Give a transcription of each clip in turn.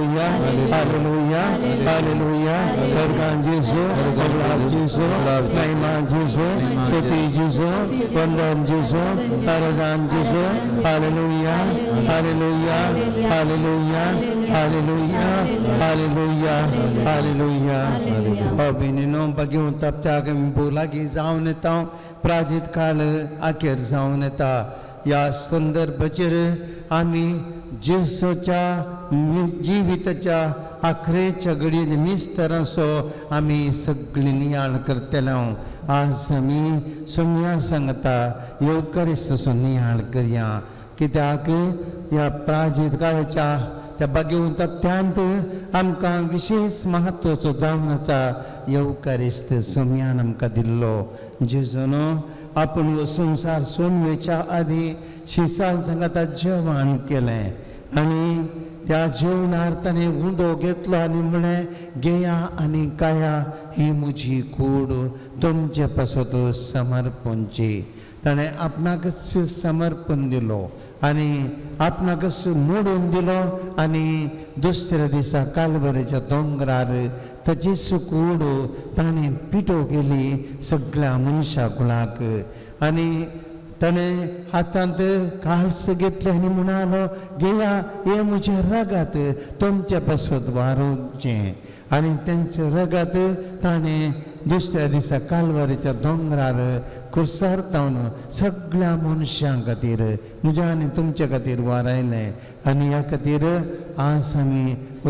Hallelujah, hallelujah, hallelujah. वरगान जेजू, अबलाव जेजू, महिमा जेजू, स्तुति जेजू, वंदन जेजू, आराधन जेजू. Hallelujah, hallelujah, hallelujah, hallelujah, hallelujah, hallelujah. अभिनिनो बगीवन तपत्याक लागीं जावन येता, प्राजीत काळ आखेर जावन येता. ह्या संदर्भाचेर आमी जेजूच्या जिविताच्या आखरेच्या घडयेन मिस्तरांचो आमी सगळीं नियाळ करतले. आज आमी सोम्या सांगता येवकारिस्तचो नियाळ करया, कित्याक ह्या प्राजीत काळाच्या त्या बागेवन तप्त्यांत आमकां विशेश महत्वाचो जावन आसा येवकारिस्त सोम्यान आमकां दिल्लो. जेजून आपूण हो संवसार सोडवेच्या आदीं शिसान सांगाता जेवण केलें आनी त्या जेवणार ताणें उंडो घेतलो आनी म्हळें, घेया आनी खाया, ही म्हजी कूड तुमचे पासत समर्पणची. ताणें आपणाकच समर्पण दिलो आनी आपणाकच मोडून दिलो आनी दुसऱ्या दिसा कालवरेच्या दोंगरार ताचीच कूड ताणें पिठो केली सगळ्या मनशा कुळाक. आनी ताणें हातांत काल्स घेतलें आनी म्हणालो, घेया, हें म्हजें रगत तुमचे पासत वारोवचें. आनी तेंचें रगत ताणें दुसऱ्या दिसा कालवारीच्या दोंगरार कुर्सार तावन सगळ्या मनशां खातीर, म्हज्या आनी तुमच्या खातीर वारायलें. आनी ह्या खातीर आज आमी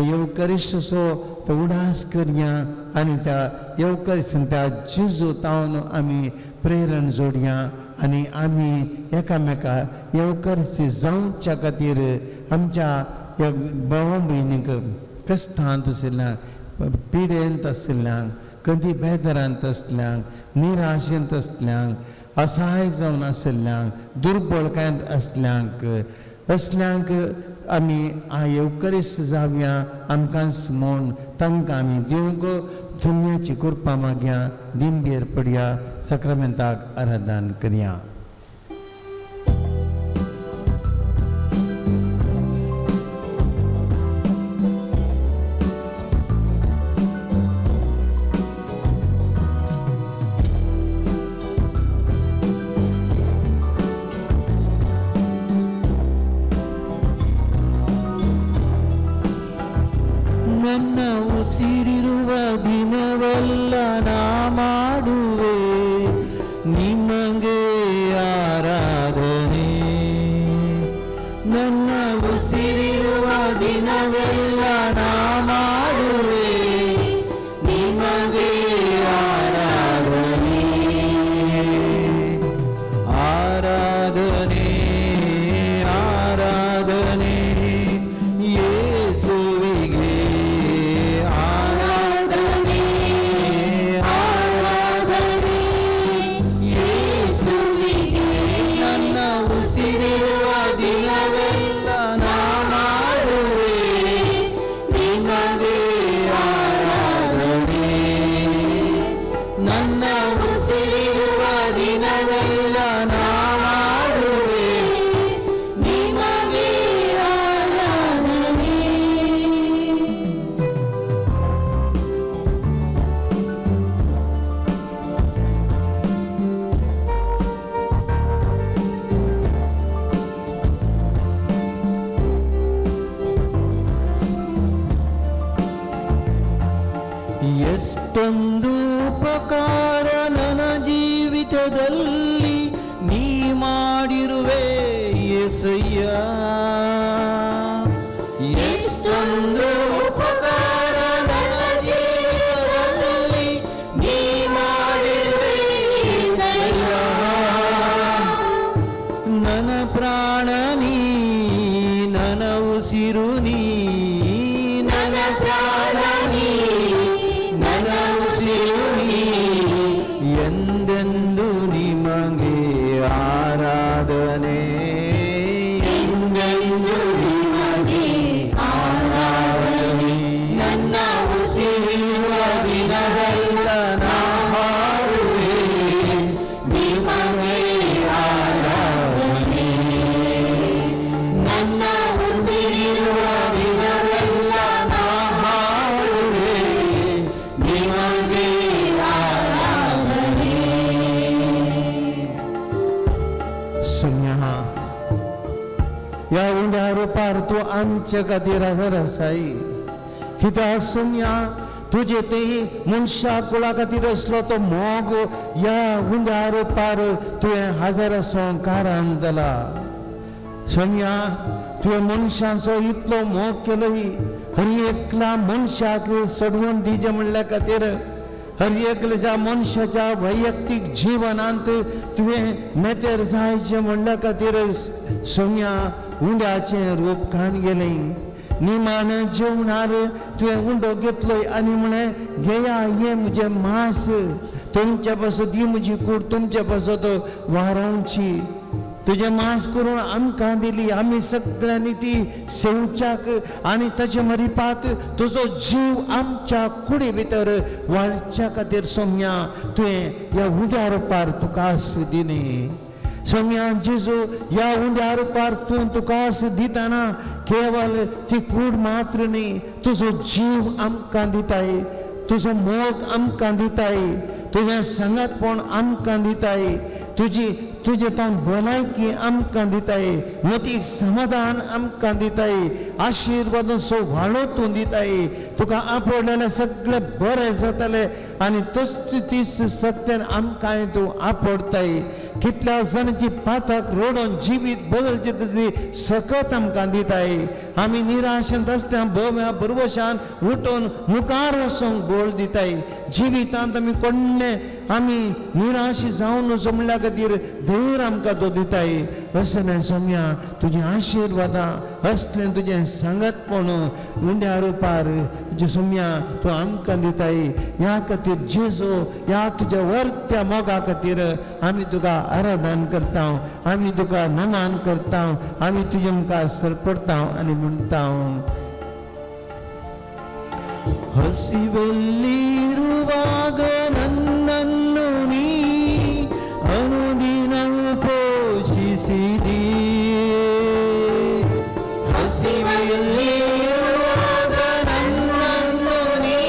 येवकारिस्तचो तो उडास करया आनी त्या येवकारिस्तान त्या जेजू तावन आमी प्रेरण जोडया आनी आमी एकामेका येवकारिस्त जावच्या खातीर आमच्या ह्या भावा भयणीक कश्टांत आशिल्ल्यांक, पिडेंत आशिल्ल्यांक, कदी बेदरांत आसल्यांक, निराशेंत आसल्यांक, असहाय जावन आशिल्ल्यांक, दुर्बळकायेंत आसल्यांक, असल्यांक आमी येवकारिस्त जावया. आमकांच म्हूण तांकां आमी दिवंक धुम्याची कृपा मागया, दिंबेर पडया, साक्रामेंताक आराधन करया. ನನ್ನ ಉಸಿರಿರುವ ದಿನವೆಲ್ಲ ನಾ ಮಾಡುವೆ ನಿಮಗೆ ಆರಾಧನೆ. ನನ್ನ ಉಸಿರಿರುವ ದಿನವೆಲ್ಲ ನಾ ಮಾಡುವೆ ನಿಮಗೆ ಆರಾಧನೆ. ಆರಾಧನೆ, ಆರಾಧನೆ ಯೇಸುವಿಗೆ. ಆರಾಧನೆ, ಆರಾಧನೆ ಯೇಸುವಿಗೆ. ನನ್ನ ಉಸಿರಿರುವ ದಿನವೆಲ್ಲ ನಾ ಮಾಡುವೆ ನಿಮಗೆ ಆರಾಧನೆ. ನನ್ನ ಉಸಿರಿರುವ ದಿನವೆಲ್ಲ ನಾ ಮಾಡುವೆ ನಿಮಗೆ ಆರಾಧನೆ. ಎಷ್ಟೊಂದು ಉಪಕಾರ ನನ್ನ ಜೀವಿತದಲ್ಲಿ ನೀ ಮಾಡಿರುವೆ ಯೇಸಯ್ಯ. ಎಷ್ಟೊಂದು ಉಪಕಾರ ನನ್ನ ಜೀವಿತದಲ್ಲಿ ನೀ ಮಾಡಿರುವೆ ಯೇಸಯ್ಯ. ನನ್ನ ಪ್ರಾಣ ನೀ, ನನ್ನ ಉಸಿರು ನೀ, ನನ್ನ ಪ್ರಾಣ ನೀ, ನನ್ನ ಉಸಿರು ನೀ, ಎಂದೆಂದು ನಿಮಗೆ ಆರಾಧನೆ. ಎಂದೆಂದು ನಿಮಗೆ ಆರಾಧನೆ. आमच्या खातीर हजर आसाय. कित्याक सोम्या तुजे ते मनशा कुळा खातीर आसलो तो मोग ह्या उंड्या रुपार तुवें हजर आसूंक कारण जाला. सोम्या तुवें मनशांचो इतलो मोग केलो हर एकल्या मनशाक सडवून दिजे म्हणल्या खातीर हर एकल्या मनशाच्या वैयक्तीक जिवनांत तुवें मेतेर जायचें म्हणल्या खातीर सोम्या उंड्याचें रूप काण गेलें. निमाण जेवणार तुवें उंडो घेतलोय आनी म्हळें घेया हें म्हजें मांस तुमच्या पासत ही म्हजी कूड तुमच्या पासत वारोवची. तुजें मांस करून आमकां दिली आमी सगळ्यांनी ती सेवच्याक आनी ताचे मरिपात तुजो जीव आमच्या कुडी भितर वाडच्या खातीर सोम्या तुवें ह्या उंड्या रुपार तुका आस दिली. सोम्या जेजू ह्या उंड्या रुपार तूं तुका आस दितना केवल ती कूड मात्र न्ही तुजो जीव आमकां दिताय, तुजो मोग आमकां दिताय, तुजें सांगातपण आमकां दिताय, तुजी तुजें तो भलायकी आमकां दिताय, मतीक समाधान आमकां दिताय, आशिर्वादाचो व्हाळो तूं दिताय. तुका आपडलेलें सगळें बरें जातलें आनी तोच तीस सत्यान आमकांय तूं आपडताय. कितल्या जाणांची पातक रोडोन जिवीत बदलचें तसली सकत आमकां दिताय. आमी निराशेंत आसल्या भव्या भरवशान उठून मुखार वचोंक बोल दिताय. जिवितांत आमी कोण्णे आमी निराश जावन वचो म्हणल्या खातीर धैर्य आमकां तो दिताय. असलें सोम्या तुजें आशिर्वादां असलें तुजें सांगतपण उंड्या रुपार तुजें सोम्या तूं आमकां दिताय. ह्या खातीर जेजू ह्या तुज्या वर्त्या मोगा खातीर आमी तुका आराधन करता, आमी तुका नमन करता, आमी तुजे मुखार सरपडटा आनी म्हणटा ಹಸಿವೆಲ್ಲಿರುವಾಗ ನನ್ನನ್ನು ನೀ ಅನುದಿನವೂ ಪೋಷಿಸಿದಿ. ಹಸಿವೆಯಲ್ಲಿರುವಾಗ ನನ್ನನ್ನು ನೀ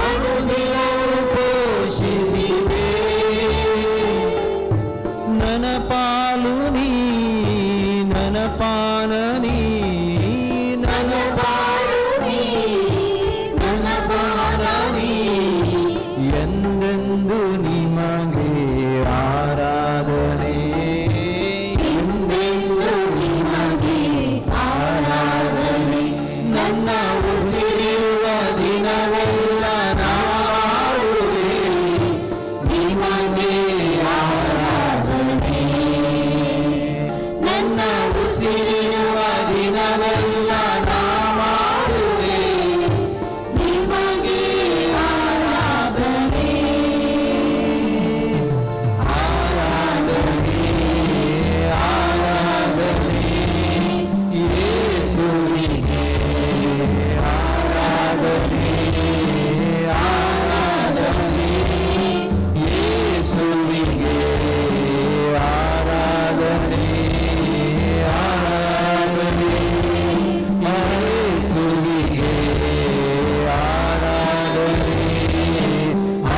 ಅನುದಿನವೂ ಪೋಷಿಸಿದೆ. ನನ್ನ ಪಾಲು ನೀ ನನ್ನ ಪಾನ ನೀ ನನ್ನ ಪಾಲು ನೀ ನನ್ನ ಪಾನ ನೀ ಎಂದೆಂದು ನಿಮಗೆ ಆರಾಧನೆ, ಎಂದೆಂದು ನಿಮಗೆ ಆರಾಧನೆ. ನನ್ನ ಉಸಿರಿರುವ ದಿನವೆಲ್ಲ ನಾಡುವೆ ನಿಮಗೆ ಆರಾಧನೆ. ನನ್ನ ಉಸಿರಿರುವ ದಿನವೆಲ್ಲ ನಾ ಮಾಡುವೆ ನಿಮಗೆ ಆರಾಧನೆ. ಆರಾಧನೆ ಆರಾಧನೆ ಯೇಸುವಿಗೆ ಆರಾಧನೆ, ಆರಾಧನೆ ಯೇಸುವಿಗೆ ಆರಾಧನೆ, ಆರಾಧನೆ ಯೇಸುವಿಗೆ ಆರಾಧನೆ,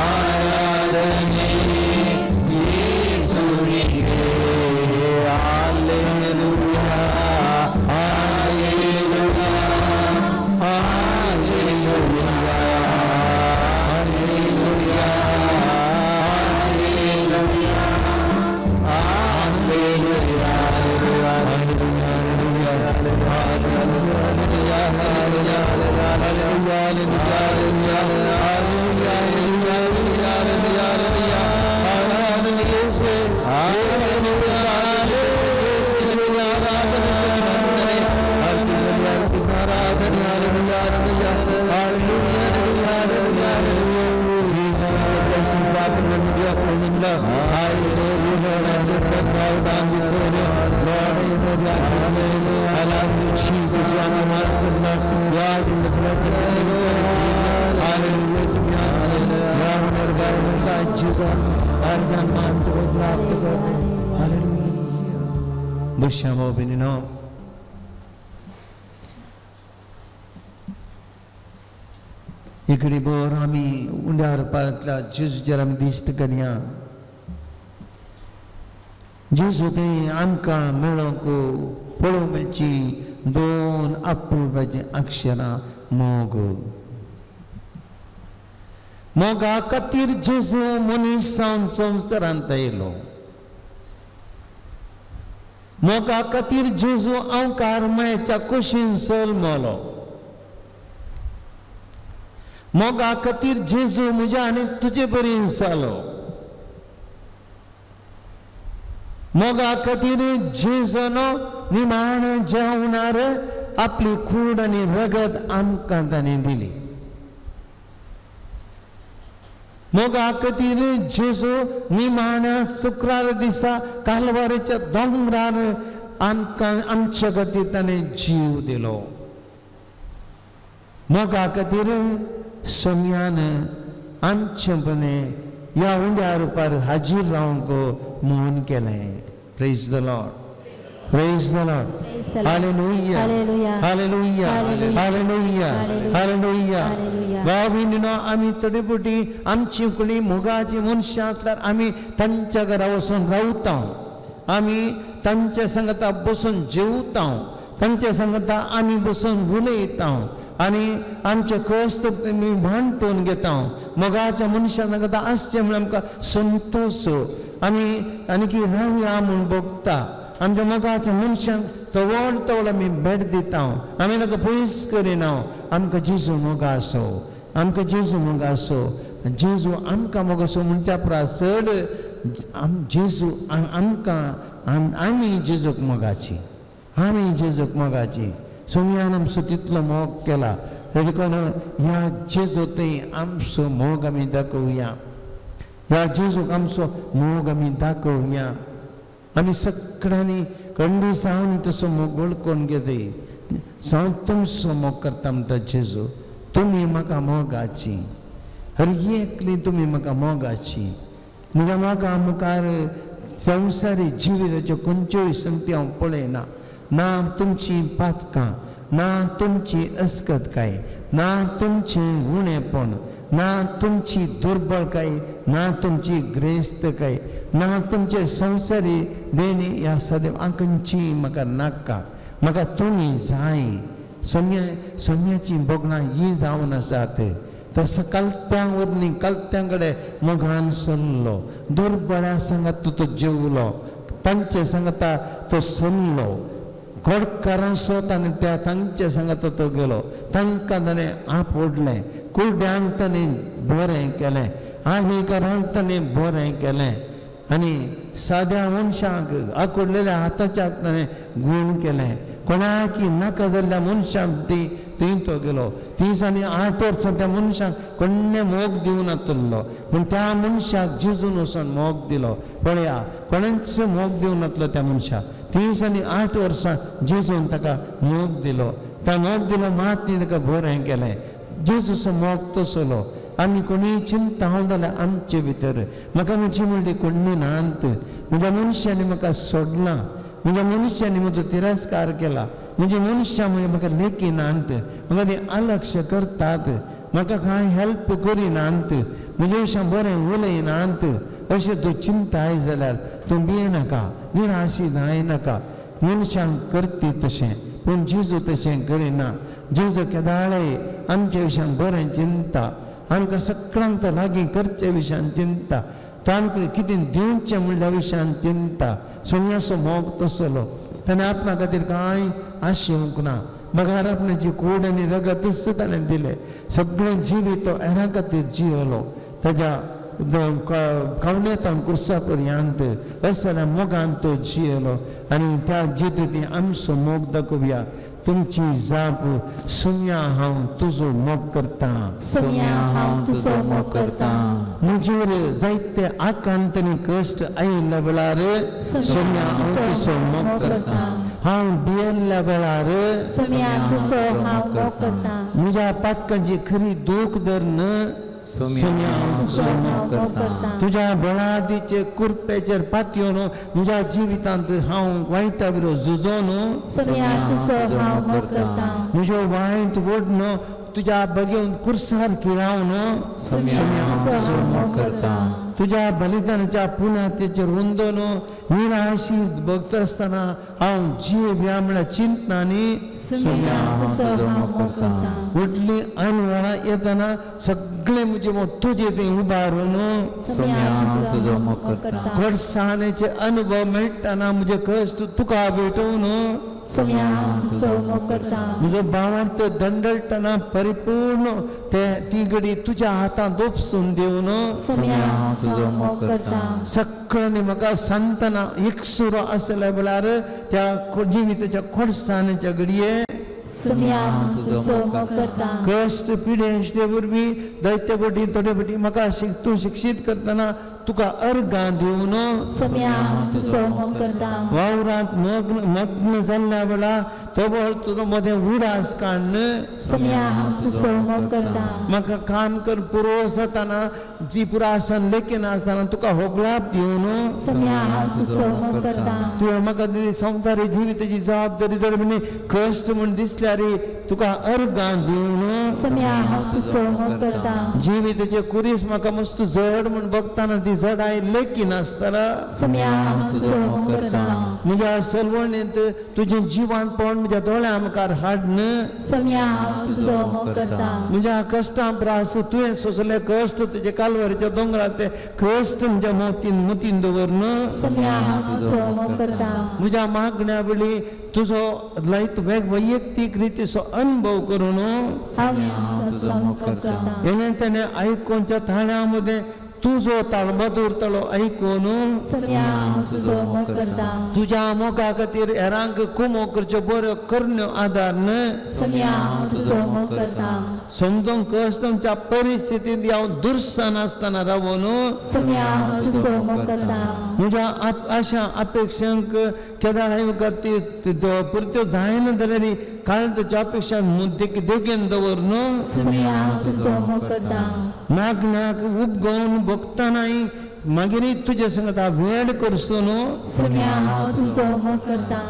ಆರಾಧನೆ ಯೇಸುವಿಗೆ. Hallelujah, hallelujah, hallelujah, hallelujah, hallelujah, इकडे भर आमी उंड्या रुपांतल्या जेजूचेर आमी दिश्ट करया. जेजू थंय आमकां मेळोंक पळोवंक मेळची दोन अप्रुपाचीं अक्षरां मोग. मोगा खातीर जेजू मनीस जावन संवसारांत आयलो. मोगा खातीर जेजू अंवकार मायेच्या कुशीन जल्मलो. मोगा खातीर जेजू म्हज्या आनी तुजे बरी जालो. मोगा खातीर जेजून निमाण जेवणार आपली कूड आनी रगत आमकां ताणें दिली. मोगा खातीर जेजू निमाण्या शुक्रार दिसा कालवारेच्या दोंगरार आमकां आमच्या खातीर ताणें जीव दिलो. मोगा खातीर सम्यान आमचेपणे ह्या उंड्या रुपार हाजीर रावंक मोहन केलें. Praise the Lord. Praise the Lord. Hallelujah. Hallelujah. Hallelujah. Hallelujah. भाव भयणीनो, आमी थोडे फावटी आमची कोणी मोगाची मनशां आसल्यार आमी तांच्या घरा वचून रावता, आमी तांच्या सांगता बसून जेवता, तांच्या सांगता आमी बसून उलयता आनी आमचे कश्ट तुमी वांटून घेता. मोगाच्या मनशां सांगता आसचें म्हणून आमकां संतोश आमी आनी रावया म्हूण भोगता. आमच्या मोगाच्या मनशांक तवळ तवळ आमी भेट दिता, आमी ताका पयस करिना. आमकां जेजू मोग आसो, आमकां जेजू मोग आसो, जेजू आमकां मोग आसो म्हणच्या परस चड जेजू आमकां आमी जेजूक मोगाची, आमी जेजूक मोगाची. सोम्यान आमचो तितलो मोग केला, देखून ह्या जेजू थंय आमचो मोग आमी दाखोवया, ह्या जेजूक आमचो मोग आमी दाखोवया. आमी सगळ्यांनी कंडिसांनी तसो मोग वळखून घेतय. हांव तुमचो मोग करता म्हणटा जेजू, तुमी म्हाका मोगाची, हर एकली तुमी म्हाका मोगाची. म्हज्या मोगा मुखार संवसारी जिविताच्यो खंयच्योय संगती हांव पळयना. ना तुमची पातकां, ना तुमची अस्कतकाय, ना तुमचें उणेपण, ना तुमची दुर्बळकाय, ना तुमची ग्रेस्तकाय, ना तुमचे संवसारी देणी ह्या सदैव खंयची म्हाका नाका. म्हाका तुमी जाय. सोम्या सोम्याची भोगणां ही जावन आसात. तो कलत्यां वरवीं कलत्यां कडेन मोगान सरलो, दुर्बळ्या सांगात तो जेवलो, तांचे सांगता तो सरलो, गोडकारां सत आनी त्या तांचे सांगात तो गेलो. तांकां ताणें आपडलें, कुड्यांक ताणें बरें केलें, आनीकरांक ताणें बरें केलें आनी साद्या मनशांक आकुडलेल्या हाताच्याक ताणें गूण केलें. कोणाकी नाका जाल्ल्या मनशांक ती थंय तो गेलो. 30 आनी 8 वर्सां त्या मनशाक कोणें मोग दिवं नातलो, पूण त्या मनशाक जेजून वचून मोग दिलो. पळया, कोणेंच मोग दिवं नातलो त्या मनशाक. 30 आनी 8 वर्सां जेजून ताका मोग दिलो. त्या मोग दिलो मात ती ताका बरें केलें. जेजूचो मोग तसलो. आमी कोणीय चिंता हांव जाल्यार आमचे भितर म्हाका म्हणची म्हणली कोणी नात, म्हज्या मनशांनी म्हाका सोडलां, म्हज्या मनशांनी म्हजो तिरस्कार केला, म्हज्या मनशां म्हणजे म्हाका लेखी नात, म्हाका ते अलक्ष करतात, म्हाका कांय हेल्प करिनात, म्हजे विशीं बरें उलयनात, अशें तूं चिंताय जाल्यार तूं भियेनाका, निराशी जायनाका. मनशांक करती तशें, पूण जेजू तशें करिना. जेजू केदाळय आमचे विशीं बरें चिंता, आमकां सगळ्यांक तो लागीं करचे विशयान चिंता, तो आमकां कितें दिवचें म्हणल्या विशयान चिंता. सोम्याचो मोग तसलो. ताणें आपणा खातीर कांय आशेवंक ना, बगार आपणाची कूड आनी रगतच ताणें दिलें. सगळें जिवीत तो हेरां खातीर जियेलो. ताज्या कावलेतान कुर्सा पर्यंत असल्या मोगान तो जियेलो आनी त्या जितूंत आमचो मोग दाखोवया. तुमची जाप सोम्या हांव तुजो मोग करता, सोम्या हांव तुजो मोग करता. म्हजेर जायते आकांत आनी कश्ट आयिल्ल्या वेळार सोम्या हांव तुजो मोग करता. हांव भियेल्ल्या वेळार सोम्या तुजो हांव मोग करता. म्हज्या पातकांची खरी दूख धरून सोम्या हांव तुजो मोग करता. तुज्या बळादीचे कुरपेचेर पातयेवन म्हज्या जिवितांत हांव वायटा विरोध झुजोन सोम्या तुजो हांव मोग करता. म्हज्यो वायट ओडन तुज्या बगेवन कुर्सार किळावन सोम्या तुजो हांव मोग करता. तुज्या बलिदानाच्या पुण्यातेचेर उंदोन निराशी भक्त आसतना हांव जियेवया म्हळ्यार चिंतनांनी व्हडली अनवळां येतना सगळे म्हजे तुजे थंय उबारून गोडसाणेचे अनुभव मेळटना म्हजे कश्ट तुका भेटोवन म्हजो भावार्थ दंडळटना परिपूर्ण ते ती घडी तुज्या हातांत दोपसून दिवन सगळ्यांनी म्हाका सांगतना एकसुरो आसले म्हळ्यार त्या जिविताच्या खोडसाणेच्या घडये कश्ट पिडेश वरवीं दैत्य बोटी थोडे बोटी म्हाका तूं शिक्षीत करतना तुका अर्गां दिवन वावरांत मग्न मग्न जाल्ल्या वेळा तो तुजो मदें उडास काडून म्हाका काम कर पुरो जातना ती पुरासन लेखी नासतना तुका होगळाप दिवन तुवें म्हाका दिली संवसारी जिविताची जबाबदारी जर म्हणजे कश्ट म्हूण दिसल्यार तुका अर्गां दिवन जिविताचे कुरीस म्हाका मस्त जड म्हूण बघतना ती जडाय लेखी नासतना म्हज्या सलवणींत तुजें जिवानपण म्हज्या दोळ्यां मुखार हाडून म्हज्या कश्टां प्रास तुवें सोंसले कश्ट तुजे कालवारीच्या दोंगरार ते कश्ट म्हज्या मोतीन मोतीन दवरून म्हज्या मागण्या वेळी तुजो लायत वैयक्तीक रितीचो अनुभव करून हेणें तेणें आयकोनच्या थाण्या मदें तुजो ताळ मधूर ताळो आयकून तुज्या मोगा खातीर हेरांक कुमो करच्यो बऱ्यो करण्यो आदार समजूंक कश्टांच्या परिस्थितींत हांव दुर्सान आसतना रावून म्हज्या आशा अपेक्षांक केदाळ ती पुरत्यो जायना जाल्यार कारण ताच्या अपेक्षा देगेन दवरून मागण्याक उबगोवन भोगतनाय मागीर तुजे संगता वेळ करचो न्हू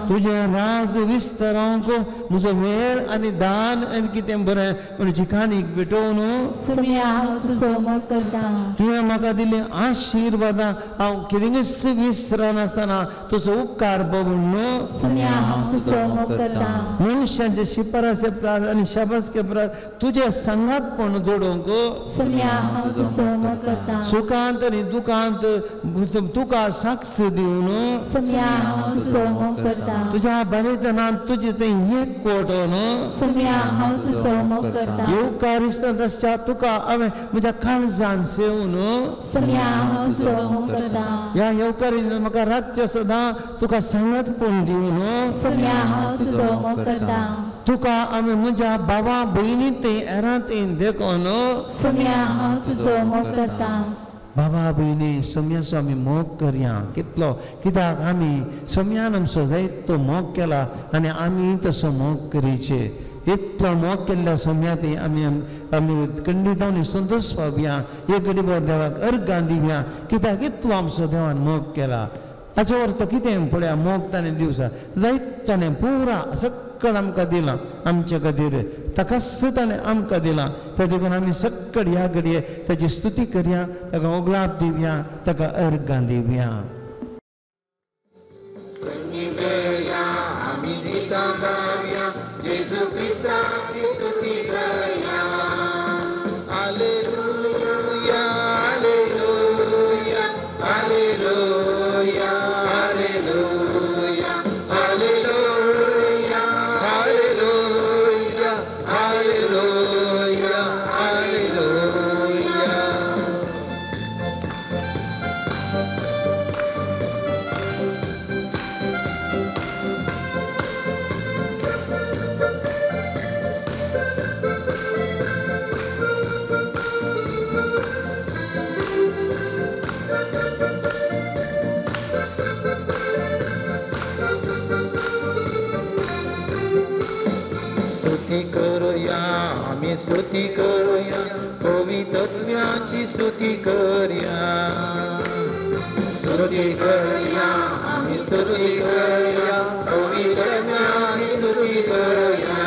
तुजें राज विस्तारांक म्हजो वेळ आनी दान आनी कितें बरें म्हणजे काणीक भेटोवन तुवें म्हाका दिल्ली आशिर्वादां हांव कितेंच विसरनासतना तुजो उपकार बघून न्हू मनुष्यांचे शिफारसे प्रास आनी शाबासके प्रास तुजे संगातपण जोडूंक सुखांत आनी दुखांत तुका साक्ष दिवन तुज्या बरेपणान तुजें तें एक कोटोन येवकारिस्तांत तुका हांवें म्हज्या काळजान सेवन ह्या येवकारिस्तान म्हाका रातचें सदां तुका सांगातपण दिवन तुका आमी म्हज्या भावा भयणी थंय हेरां थंय देखून बाबा भयणी सम्याचो आमी मोग करया कितलो कित्याक आमी सम्यान आमचो जायतो मोग केला आनी आमी तसो मोग करीचे इतलो मोग केल्ल्या सम्या थंय आमी आमी खंडीत संतोश पावया एक घडी भर देवाक अर्गां दिवया कित्याक इतलो आमचो देवान मोग केला हाचे अर्थ कितें पळया मोग ताणें दिवसा जायत ताणें पुरा सगळं आमकां दिलां आमचे खातीर ताकाच ताणें आमकां दिलां ते देखून आमी सगळं ह्या घडये ताची स्तुती करया ताका ओगलाप दिवया ताका अर्गां दिवया. स्तुती करूया पवित्रत्वाची स्तुती करूया स्तुती करूया आम्ही स्तुती करूया पवित्रत्वाची स्तुती करूया.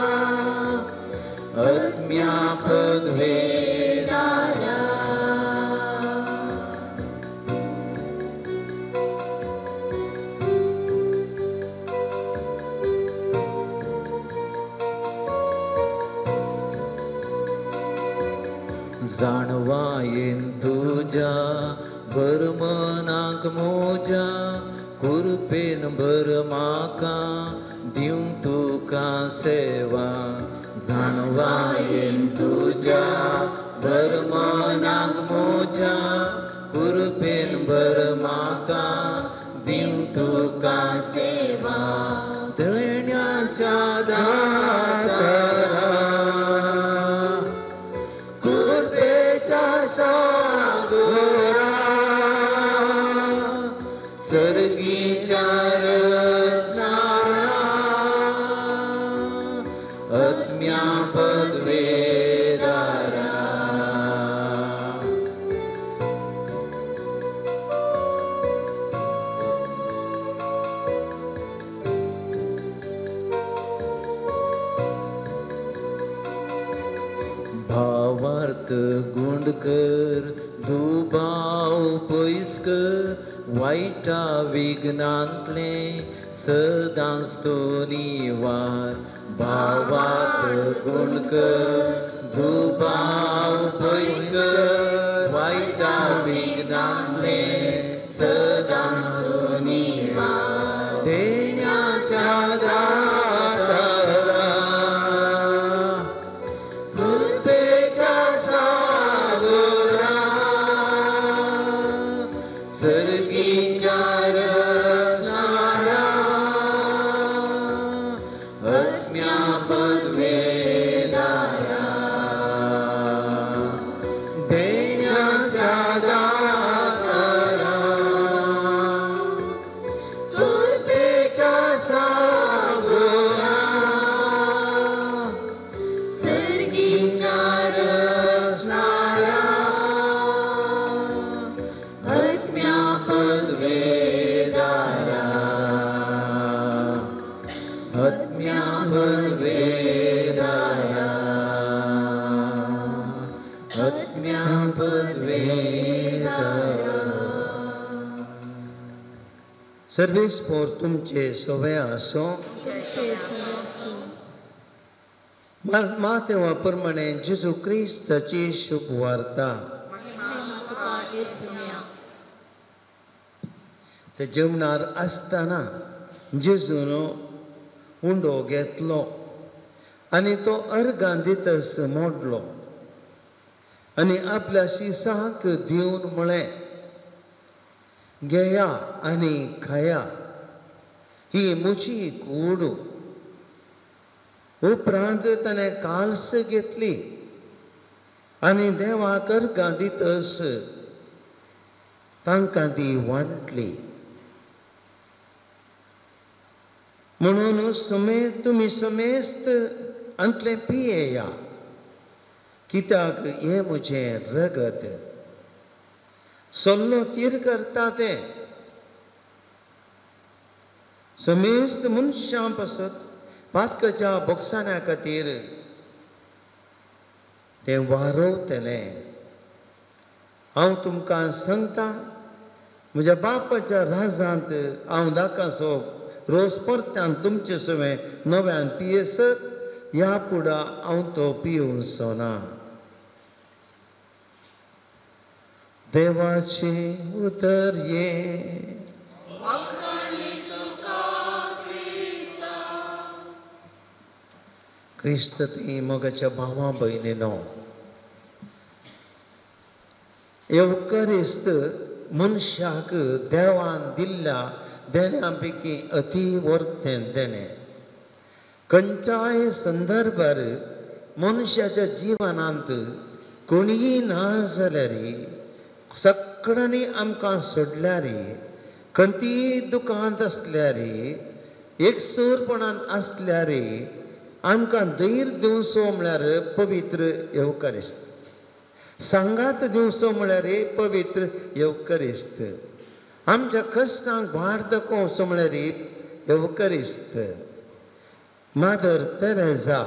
जाणवायेन तुज्या भर मनाक मोज्या कृपेन भर म्हाका दिवंक तुका सेवा जाणवायेन तुज्या भर मनाक मोज्या कृपेन भर म्हाका दिवंक तुका सेवा दयण्याच्या दातारा कृपेच्या सागरा सर्गीच्या रचणारा आत्म्या पदवेदारा. भावार्थ गुंड कर दुबाव पयस कर वायटा विघ्नांतलें सदांच तूं निवार. भावार्थ गुंड कर दुबाव पयस कर वायटा विघ्नांतलें सदांच तूं निवार. देण्याच्या दातारा कृपेच्या सागरा सर्गीच्या रचणारा आत्म्या पदवेदारा. देण्याच्या दातारा कृपेच्या सागरा सर्गीच्या रचणारा आत्म्या पदवेदारा. आत्म्या पदवेदारा आत्म्या पदवेदारा. सर्वेस पोर तुमचे सवे आसो. मातेवा प्रमाणे जेजू क्रिस्ताची शुभ वार्ता. ते जेवणार आसतना जेजून उंडो घेतलो आनी तो अर्गां दितस मोडलो आनी आपल्या शिसाक दिवन म्हळें, घेया आनी खाया, ही म्हजी कूड. उपरांत ताणें काल्स घेतली आनी देवाक अर्गां दितस तांकां ती वांटली. म्हणून तुमी समेस्त अंतलें पियेया, कित्याक हें म्हजें रगत सल्लो तीर करता तें समेस्त मनशां पासत पातकाच्या बोगसाण्या खातीर तें वारवतलें. हांव तुमकां सांगता, म्हज्या बापाच्या राजांत हांव दाकासो रोज परत्यान तुमचे सवें नव्यान पियेसर ह्या फुडा हांव तो पिवचो ना. देवाचें उतर हें. क्रिस्त ती मोगाच्या भावा भयणीनो, येवकरिस्त मनशाक देवान दिल्ल्या देण्या पैकी अती वर्तें देणें. खंयच्याय संदर्भार मनशाच्या जिवनांत कोणीय ना जाल्यार, सगळ्यांनी आमकां सोडल्यार, खंयतीय दुकांत आसल्यार, एकसूरपणान आसल्यार, आमकां धैर्य दिवचो म्हळ्यार पवित्र येवकारिस्त, सांगात दिवचो म्हळ्यार पवित्र येवकारिस्त, आमच्या कश्टांक वाट दाखोवचो म्हळ्यार येवकारिस्त. मादर तेरेजा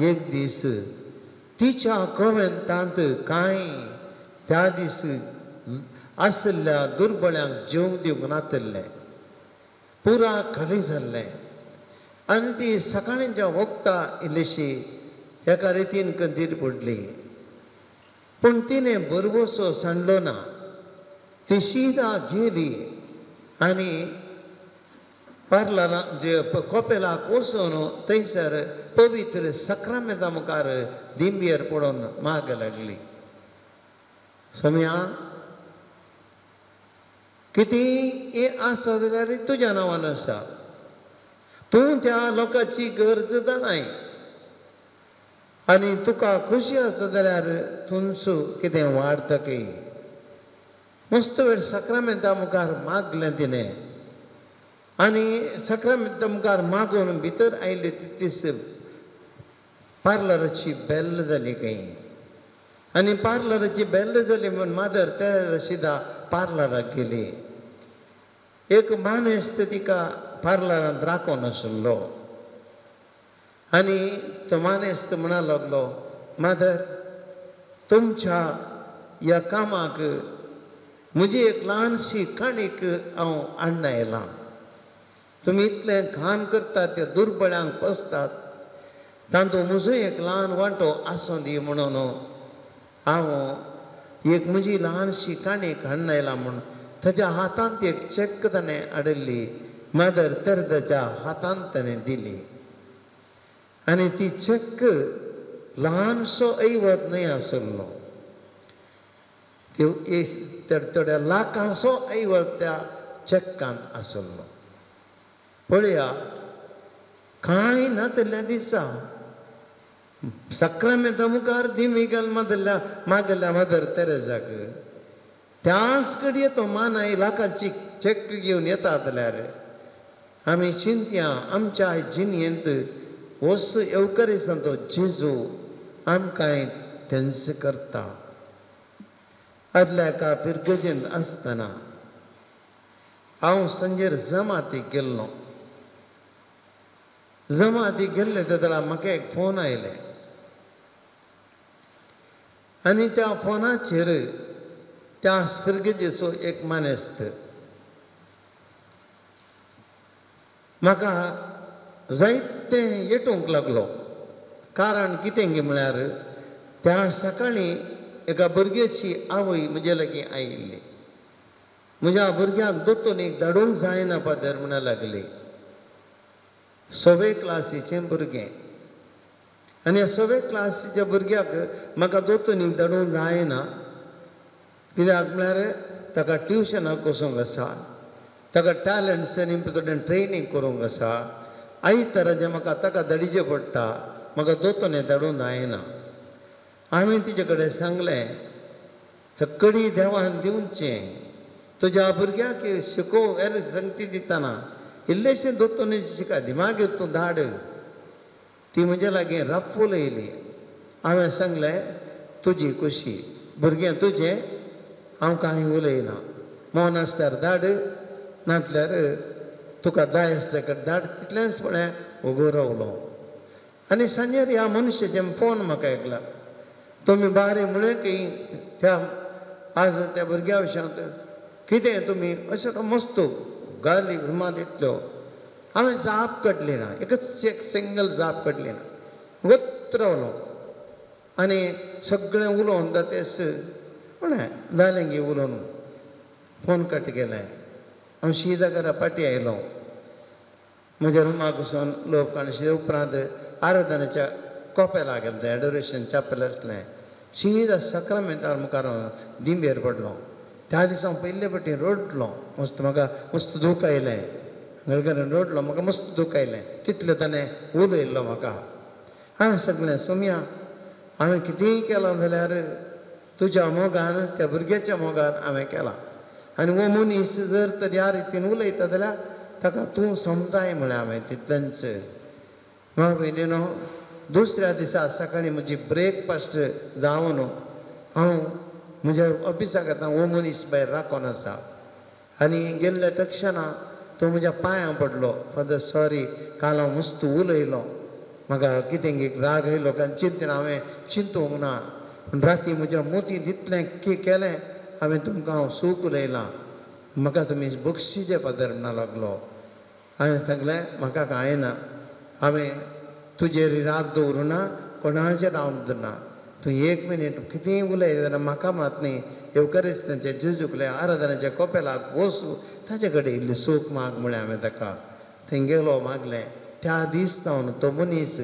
एक दीस तिच्या कोवेंतांत कांय त्या दीस आशिल्ल्या दुर्बळ्यांक जेवंक दिवंक नातिल्लें, पुरा खाली जाल्लें आनी ती सकाळीं ज्या वखदां इल्लीशी एका रितीन कंदीर पडली. पूण तिणें भरवसो सांडलो ना. ती शिदा गेली आनी पार्लरा कोपेलाक वचून थंयसर पवित्र सक्रामेंता मुखार दिंबेर पडून माग लागली. सोम्या कितें हें आसा जाल्यार तुज्या नांवान आसा, तूं त्या लोकांची गरज जाणाय आनी तुका खोशी आसता जाल्यार तुमचो कितें वाडटा की. मस्त वेळ सक्रामेंता मुखार मागलें तिणें आनी सक्रामेंता मुखार मागून भितर आयले तीस पार्लराची बेल जाली खंय आनी पार्लराची बेल जाली म्हूण मादर तेरेजा शिदा पार्लराक गेली. एक मानेस्त तिका पार्लरांत राखून आशिल्लो आनी तो मानेस्त म्हणा लागलो, मादर तुमच्या ह्या कामाक म्हजी एक ल्हानशी काणीक हांव हाडून आयलां. तुमी इतलें काम करतात, त्या दुर्बळ्यांक पोसतात, तातूंत म्हजो एक ल्हान वांटो आसूं दी म्हणून हांव एक म्हजी ल्हानशी काणीक हाडून आयलां म्हूण ताच्या हातांत एक चॅक ताणें हाडिल्ली, मादर तेरेजाच्या हातांत ताणें दिली. आनी ती चॅक ल्हानसो ऐवत न्हय आशिल्लो, त्यो थोड्या लाखांचो ऐवत त्या चॅकांत आशिल्लो. पळया कांय नातिल्ल्या दिसा सक्रामेंता मुखार दिमी घाल मागल्या मागल्या मदर तेरेजाक त्याच कडे तो मानाय लाखांची चॅक घेवन येता जाल्यार आमी चिंतया आमच्या जिणेंत वस येवकरीसान तो जेजू आमकां तेंच करता. आदल्या एका फिरगजेंत आसतना हांव सांजेर जमातीक गेल्लो. जमातीक गेल्ले तेन्ना म्हाका एक फोन आयले आनी त्या फोनाचेर त्या फिरगजेचो एक मानेस्त म्हाका जायतें येटूंक लागलो. कारण कितें गी म्हळ्यार त्या सकाळीं एका भुरग्याची आवय म्हजे लागीं आयिल्ली. म्हज्या भुरग्याक दोतोनीक धाडूंक जायना फादर म्हणा लागली. सवे क्लासीचें भुरगें आनी ह्या सवे क्लासीच्या भुरग्याक म्हाका दोतोनीक धाडूंक जायना, कित्याक म्हळ्यार ताका ट्युशनाक वचूंक आसा, ताका टॅलंट्स आनी थोडें ट्रेनींग करूंक आसा, आयताराचें म्हाका ताका धाडीचें पडटा, म्हाका दोतोनी धाडूंक जायना. हांवें तिचे कडेन सांगलें, सगळी देवान दिवचें तुज्या भुरग्याक शिकोव एर संगती दितना इल्लेशें दोतोनी शिका दिमागीर तूं धाड. ती म्हजे लागीं रफ्फूल येयली. हांवें सांगलें तुजी खुशी, भुरगें तुजें, हांव कांय उलयना, मोन आसल्यार धाड, नातल्यार तुका जाय आसल्या कडेन धाड, तितलेंच म्हळें उगो रावलो. आनी सांजेर ह्या मनशाचें फोन म्हाका आयकला, तुमी बारी म्हळें की त्या आज त्या भुरग्या विशयांत कितें तुमी अशें मस्त गाली मारिल्ल्यो. हांवें जाप काडली ना, एकच एक सिंगल जाप काडली ना, वत रावलो आनी सगळें उलोवन जातेच म्हळें जालें गे उलोवन फोन कट केलें. हांव शिदा घरा फाटीं आयलो, म्हज्या रुमाक वचून लोक आनी उपरांत आराधनेच्या कोपेलाक गेलें, तें एडोरेशन चॅपल आसलें. शिदा सक्रामेंतार मुखार हांव दिंबेर पडलो. त्या दिसा हांव पयले फावटी रडलो, मस्त म्हाका मस्त दूख आयलें, घरघरान रडलो, म्हाका मस्त दूख आयलें, तितलें ताणें उलयल्लो म्हाका. हांवें सगळें सोम्या हांवें कितेंय केलां जाल्यार तुज्या मोगान त्या भुरग्याच्या मोगान हांवें केलां, आनी हो मनीस जर तर ह्या रितीन उलयता जाल्यार ताका तूं समजाय म्हळें हांवें तितलेंच. म्हाका पयलीं न्हू दुसऱ्या दिसा सकाळीं म्हजी ब्रेकफास्ट जावन हांव म्हज्या ऑफिसाक आतां हो मनीस भायर राखून आसा आनी गेल्ल्या तक्षणा तो म्हज्या पांयां पडलो. फादर सॉरी, काल हांव मस्त उलयलो, म्हाका कितें राग आयलो, कारण चिंतन हांवें चिंतूंक ना, पूण राती म्हज्या मोतींत इतलें केलें हांवें तुमकां हांव सूख उलयलां, म्हाका तुमी बक्षीचे फादर म्हणा लागलो. हांवें सांगलें म्हाका कांय ना, हांवें तुजेर राग दवरूं ना, कोणाचेर हांव दवरना, तूं एक मिनीट कितेंय उलय जाल्यार म्हाका मात न्ही येवकारिस्तांच्या जेजूकले आराधनाच्या कोपेलाक वचूं ताजे कडेन इल्ली सूख माग म्हळें हांवें ताका. थंय गेलो मागलें. त्या दीस जावन तो मनीस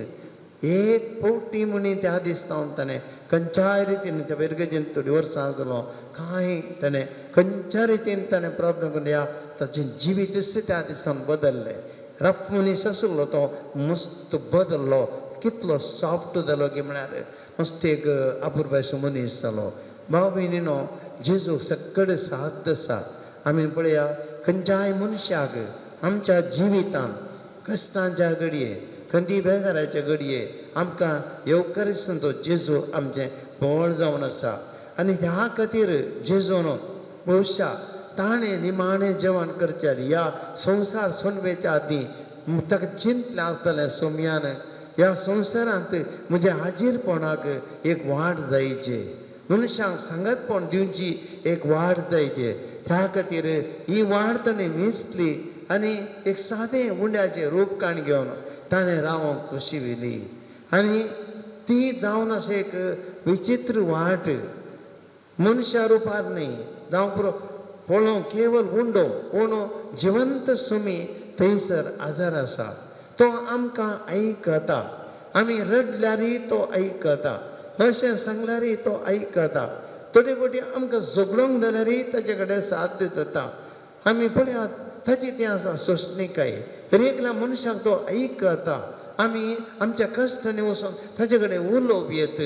एक पवटी म्हणी त्या दीस जावन ताणें खंयच्याय रितीन त्या वेर्गजेन थोडीं वर्सां आसलो कांय ताणें खंयच्या रितीन ताणें प्रॉब्लम करून ह्या ताचें जिवीतच त्या दिसान बदल्लें. रफ मनीस आसलो तो मस्त बदल्लो, कितलो सॉफ्ट जालो की म्हळ्यार मस्त एक अपुरबायसो मनीस जालो. भाव भयणीनो, जेजू सगळे साथ आसा. आमी पळया खंयच्याय मनशाक आमच्या जिवितांत कश्टांच्या घडये खंती बेजाराच्या घडये आमकां येवकारिस्तांचो जेजू आमचें बळ जावन आसा. आनी ह्या खातीर जेजून भोवशा ताणें निमाणें जेवण करचे आदी ह्या संवसार सोंडवेच्या आदीं ताका चिंतलें आसतलें सोम्यान ह्या संवसारांत म्हज्या हाजीरपणाक एक वाट जायची, मनशांक सांगातपण दिवची एक वाट जायची. त्या खातीर ही वाट ताणें वेंचली आनी एक सादें उंड्याचें रूप काण घेवन ताणें रावंक खोशी व्हेली. आनी ती जावन आसा एक विचित्र वाट, मनशा रुपार न्ही जावं पुरो पळोवंक केवल उंडो पूण जिवंत सुमी थंयसर आजार आसा. तो आमकां आयकता, आमी रडल्यारय तो आयकता, अशें सांगल्यारय तो आयकता, थोडे फावटी आमकां झगडोंक जाल्यारय ताजे कडेन साथ दिता. आमी पळयात ताची ती आसा सोंसणीकाय, तरी एकल्या मनशाक तो आयकता. आमी आमच्या कश्टांनी वचून ताजे कडेन उलोवप येत,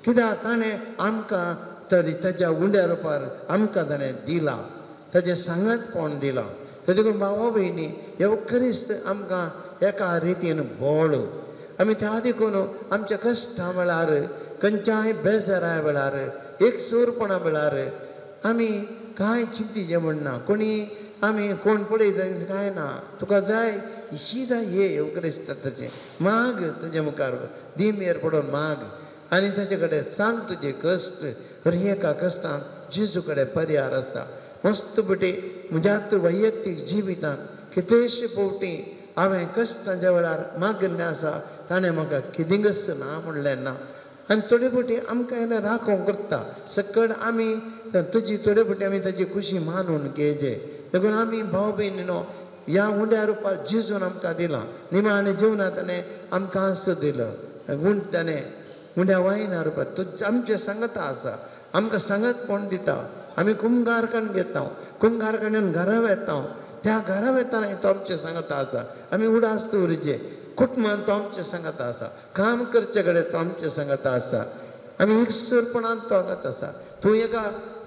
कित्याक ताणें आमकां तरी ताज्या उंड्या रुपार आमकां ताणें दिलां, ताजें सांगातपण दिलां. देखून भावा भयणी, येवकारिस्त आमकां एका रितीन बळ. आमी त्या देखून आमच्या कश्टां वेळार, खंयच्याय बेजारा वेळार, एकसूरपणा वेळार आमी कांय चिंतीचें म्हणना. कोणी आमी कोण पळयता कांय ना, तुका जाय शिदा ये येवकारिस्त ताचें माग, ताजे मुखार दिमेर पडून माग आनी ताजे कडेन सांग तुजे कश्ट. हर एका कश्टांत जेजू कडेन पर्यार आसा. मस्त पटी म्हज्या वैयक्तीक जिवितांत कितलेशे फावटी हांवें कश्टांच्या वेळार मागिल्लें आसा, ताणें म्हाका कितेंच ना म्हणलें ना. आनी थोडे फावटी आमकां येयल्यार राखोवंक करता सकड आमी तुजी थोडे फावटी आमी ताजी खुशी मानून घेवचे. देखून आमी भाव भयणीनो ह्या उंड्या रुपार जेजून आमकां दिलां. निमाणें जेवणां ताणें आमकां आस दिलो, गुण ताणें उंड्या वायना रुपार तो आमचें सांगता आसा, आमकां सांगातपण दिता. आमी कुमगारकाण घेता, कुमगारकाण घरा वेता, त्या घरा वेतना तो आमचें सांगता आसा. आमी उडास दवरचे, कुटुंबान तो आमचें सांगता आसा, काम करचे कडेन तो आमचें सांगता आसा, आमी एकसुरपणान तो सांगत आसा. तूं एका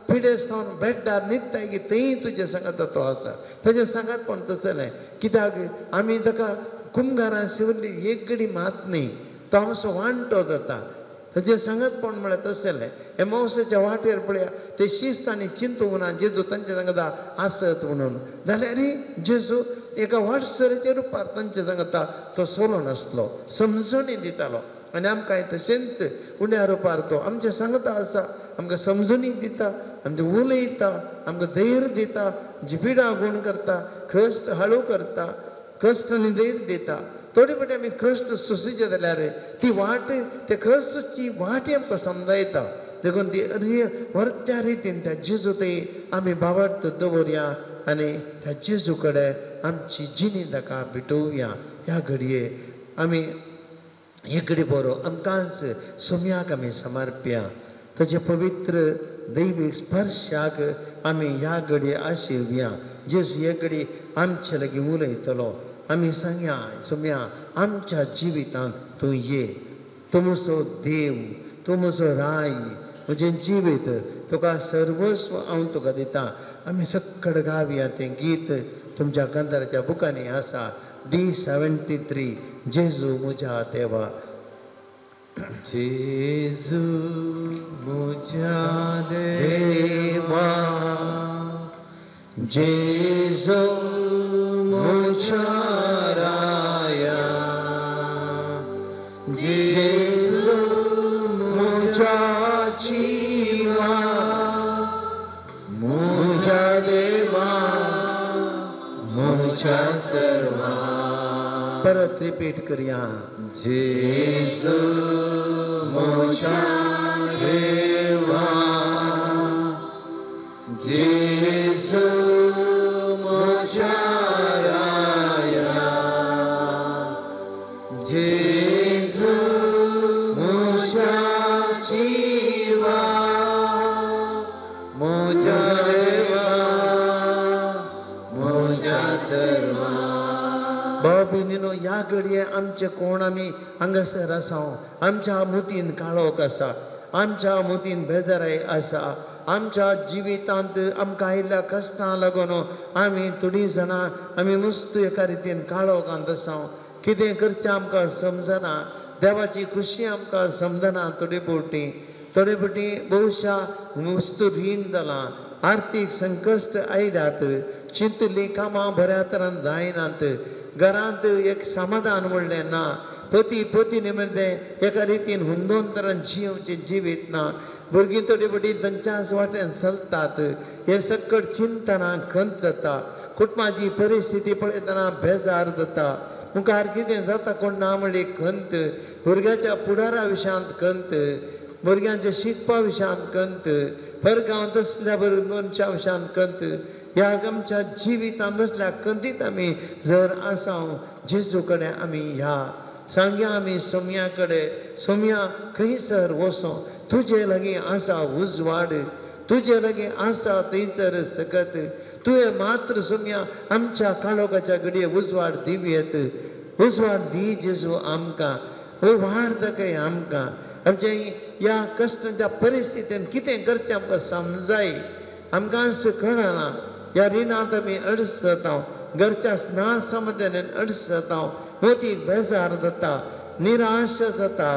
पिडेस्त जावन बेड्डार न्हिदताय की थंय तुजें सांगता तो आसा, ताजें सांगातपण तसलें. कित्याक आमी ताका कुमगारान शिवल्ली एक घडी मात न्ही, तो आमचो वांटो जाता. ताजें सांगातपण म्हळ्यार तसलें. एमावसाच्या वाटेर पळया ते शिस्त आनी चिंतूंक ना जेजू तांचे सांगता आसत म्हणून, जाल्यार जेजू एका वाटसराच्या रुपार तांचे सांगता तो सोलो नासलो, समजणी दितालो. आनी आमकां तशेंच उण्या रुपार तो आमचें सांगता आसा, आमकां समजणी दिता, आमचें उलयता, आमकां धैर्य दिता, जिपिडा गूण करता, कश्ट हाळू करता, कश्ट आनी धैर्य दिता. थोडे फावटी आमी कश्ट सोंशीचे जाल्यार ती वाट, ते कश्ट सोंसची वाट आमकां समजायता. देखून ती व्हरत्या रितीन त्या जेजू थंय आमी भावार्थ दवरया आनी त्या जेजू कडेन आमची जिणी ताका भेटोवया. ह्या घडये आमी एक घडी बरो आमकांच सोम्याक आमी समर्प्या, ताजे पवित्र दैवीक स्पर्शाक आमी ह्या घडये आशेवया. जेजू हे घडी आमचे लागीं उलयतलो. आमी सांगया, सोम्या आमच्या जिवितांत तूं ये, तूं म्हजो देव, तूं म्हजो राय, म्हजें जिवीत तुका सर्वस्व हांव तुका दिता. आमी सक्कड गावया तें गीत तुमच्या कांताराच्या बुकांनी आसा, D73, जेजू म्हज्या देवा. जेजू म्हज्या देवा, जेजू म्हज्या राया, जेजू म्हज्या जिवा, म्हज्या देवा म्हज्या सर्वा. परत रिपीट करया. जेजू म्हज्या जेजू म्हज्या राया, जेजू म्हज्या जिवा, म्हज्या देवा, म्हज्या सर्वा. भाव भयणीनो, ह्या घडये आमचे कोण आमी हांगासर आसा, आमच्या मुतीन काळोख आसा, आमच्या मुतीन बेजाराय आसा, आमच्या जिवितांत आमकां आयिल्ल्या कश्टां लागून आमी थोडीं जाणां आमी मुस्त एका रितीन काळोखांत आसा. कितें करचें आमकां समजना, देवाची खुशी आमकां समजना. थोडे फावटी थोडे फावटी बहुशा मुस्त रीण जालां, आर्थीक संकश्ट आयल्यात, चिंतलीं कामां बऱ्या तरान जायनात, घरांत एक समाधान म्हणलें ना, पती पतीनी मदें एका रितीन हुंदोन तरान जिवचें जिवीत ना, भुरगीं थोडी फावटी तांच्याच वाटेन चलतात. हें सकट चिंतना खंत जाता, कुटुंबाची परिस्थिती पळयतना बेजार जाता, मुखार कितें जाता कोण ना म्हणली खंत, भुरग्याच्या फुडारा विशयांत खंत, भुरग्यांच्या शिकपा विशयांत खंत, परगांव तसल्या मनशा विशयांत खंत. ह्या आमच्या जिवितांत असल्या खंतीत आमी जर आसा, जेजू कडेन आमी ह्या सांग्या, आमी सोम्या कडेन, सोम्या खंयसर वचों, तुजे लागीं आसा उजवाड, तुजे लागीं आसा थंयसर सकत, तुवें मात्र सोम्या आमच्या काळोखाच्या घडये उजवाड दिवयेत. उजवाड दी जेजू आमकां, वाड दाखय आमकां. आमच्या ह्या कश्टांच्या परिस्थितीन कितें करचें आमकां समजाय, आमकां कळना. ह्या रिणांत आमी अडचता, घरच्या नासमध्यान अडचता, मोतीक बेजार जाता, निराश जाता,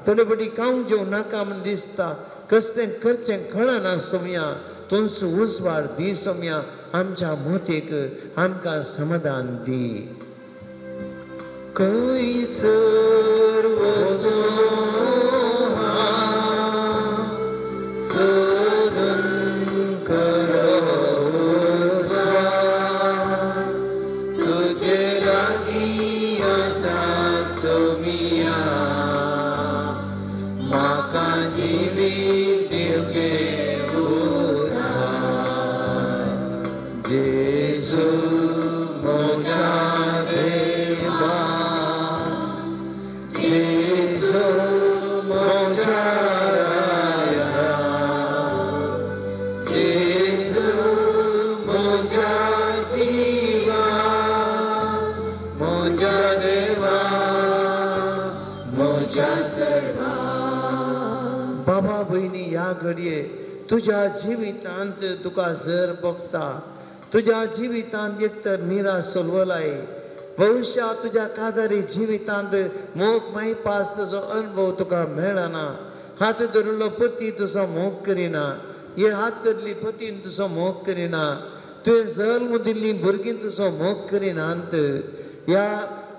थोडे फावटी खावंक जेवंक नाका म्हूण दिसता, कसलें करचें कळना. सोम्या तुमचो उजवाड दी सोम्या, आमच्या मोतीक आमकां समाधान दी. खंयसर वचूं हांव, सोदून करो उजवाड, तुजे लागीं आसा सोमिया, म्हाका जिवीत दिवचें उदार. जेजू म्हज्या देवा, जेजू म्हज्या राया, जेजू म्हज्या जिवा, म्हज्या देवा, म्हज्या सर्वा. बाबा भयणी, ह्या घडये तुज्या जिवितांत तुका जर भोगता, तुज्या जिवितांत एक तर निराश सोलवलाय, भविश्या तुज्या काजारी जिवितांत मोग मायपास तुजो अनुभव तुका मेळना, हात धरिल्लो पती तुजो मोग करिना, हे हात धरली पतीन तुजो मोग करिना, तुवें जल्म दिल्ली भुरगीं तुजो मोग करिनात, ह्या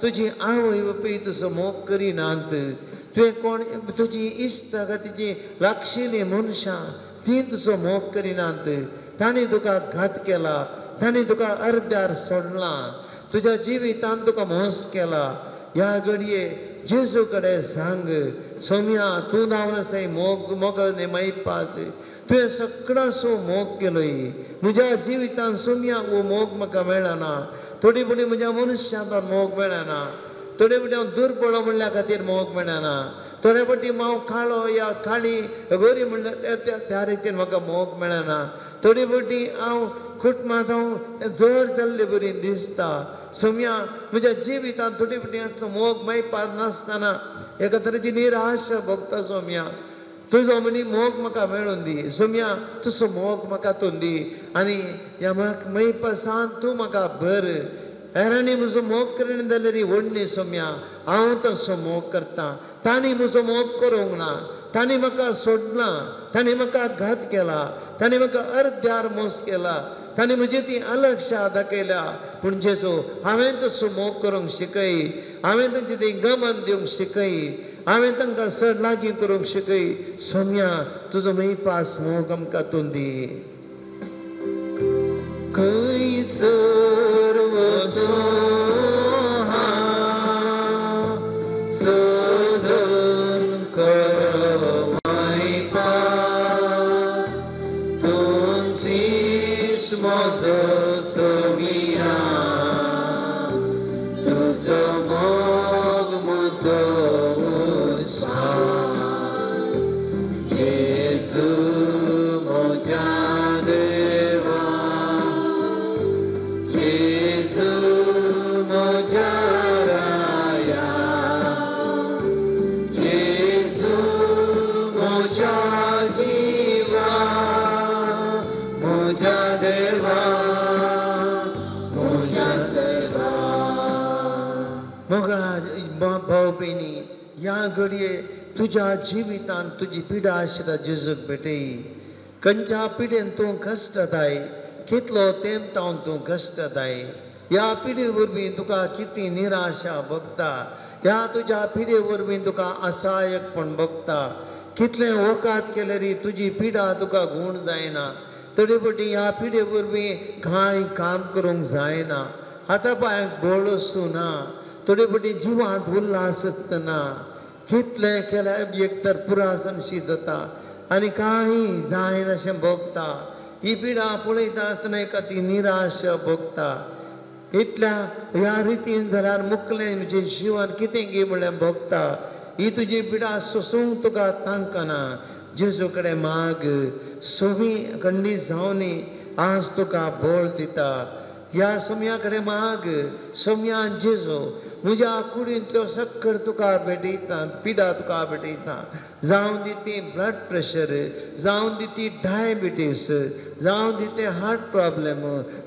तुजी आवय बापूय तुजो मोग करिनात, तुवें कोण तुजी इश्ट तिजी लागशिल्लीं मनशां तीं तुजो मोग करिनात, तांणी तुका घात केला, तांणी तुका अर्द्यार सोडलां, तुज्या जिवितांत तुका मोस केला. ह्या घडये जेजू कडेन सांग, सोम्या तूं जावन आसाय मोग, मोग मायपास, तुवें सगळ्यांचो मोग केलोय, म्हज्या जिवितांत सोम्या हो मोग म्हाका मेळना, थोडी फावटी म्हज्या मनुष्यांत मोग मेळना, थोडे फावटी हांव दुर्बळ म्हणल्या खातीर मोग मेळना, थोडे फावटी हांव काळो या काळी गोरी म्हणल्यार त्या रितीन म्हाका मोग मेळना, थोडे फावटी हांव कुटुंबांत हांव जड जाल्ले बरी दिसता. सोम्या म्हज्या जिवितांत थोडी फावटी आसता मोग मायपास नासतना एका तरेची निराशा भोगता. सोम्या तुजो म्हणी मोग म्हाका मेळून दी, सोम्या तुजो मोग म्हाका तूं दी, आनी ह्या मायपासान तूं म्हाका भर. हेरांनी म्हजो मोग करिना जाल्यार व्हडली सोम्या हांव तसो मोग करता, तांणी म्हजो मोग करूंक ना, तांणी म्हाका सोडलां, तांणी म्हाका घात केला, तांणी म्हाका अर्द्यार मोस केला, तांणी म्हजी ती अलक्षा दाखयल्या, पूण जेजू हांवें तसो मोग करूंक शिकय, हांवें तांची ती गमन दिवंक शिकय, हांवें तांकां चड लागीं करूंक शिकय. सोम्या तुजो मायपास मोग आमकां तूं दी. खंयसर वचूं हांव, सोदून करो मायपास, तुमची म्हजो सोमिया, तुजो मोग म्हजो उस्वास, जेजू म्हज्या देवा, जेजू म्हज्या राया, जेजू म्हज्या जिवा, म्हज्या देवा, म्हज्या सर्वा. मोगळा भाव भयणी, ह्या घडये तुज्या जिवितांत तुजी पिडा आशिल्ल्या जेजूक भेटय. खंयच्या पिडेन तूं कश्टताय, कितलो तेंप तावन तूं कश्टताय, ह्या पिडे वरवीं तुका कितें निराशा भोगता, ह्या तुज्या पिडे वरवीं तुका असहायकपण भोगता, कितलें वकात केल्यार तुजी पिडा तुका गूण जायना, तरी पटी ह्या पिडे वरवीं कांय काम करूंक जायना, हाता पांयांक बळ आसूं ना, थोडे पटी जिवांत उल्हास आसतना, कितलें केल्यार एक तर पुरासनशी जाता आनी कांय जायना अशें भोगता. ही पिडा पळयता आसतना एका ती निराशा भोगता. इतल्या ह्या रितीन जाल्यार मुकलें म्हजें जिवन कितें गी म्हणल्यार भोगता. ही तुजी पिडा सोसूंक तुका तांकना. जेजू कडेन माग, सोमी खंडीत जावनी आज तुका बळ दिता. ह्या सोम्या कडेन माग, सोम्या जेजू म्हज्या कुडींतल्यो सक्कड तुका भेटयता, पिडा तुका भेटयता. जावं दी ती ब्लड प्रेशर, जावं दी ती डायबिटीस, जावं दी ते हार्ट प्रॉब्लेम,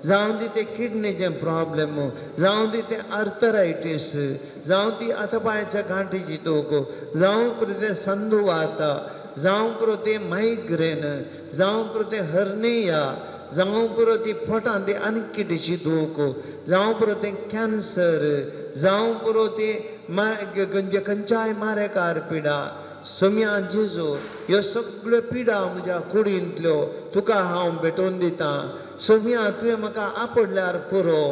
जावं दी ते किडनीचें प्रॉब्लेम, जावं दी ते आर्थरायटीस, जावं ती हातापांयच्या गांठीची दूख, जावं पुरो तें संदुवात, जावं पुरो तें मायग्रेन, जावं पुरो तें हर्निया, जावं पुरो ती पोटांत ती आनी कितेंशी दूख, जावं पुरो तें कॅन्सर, जावं पुरो ती खंयच्याय मारेकार पिडा. सोम्या जेजू ह्यो सगळ्यो पिडा म्हज्या कुडींतल्यो तुका हांव भेटोवन दितां. सोम्या तुवें म्हाका आपडल्यार पुरो,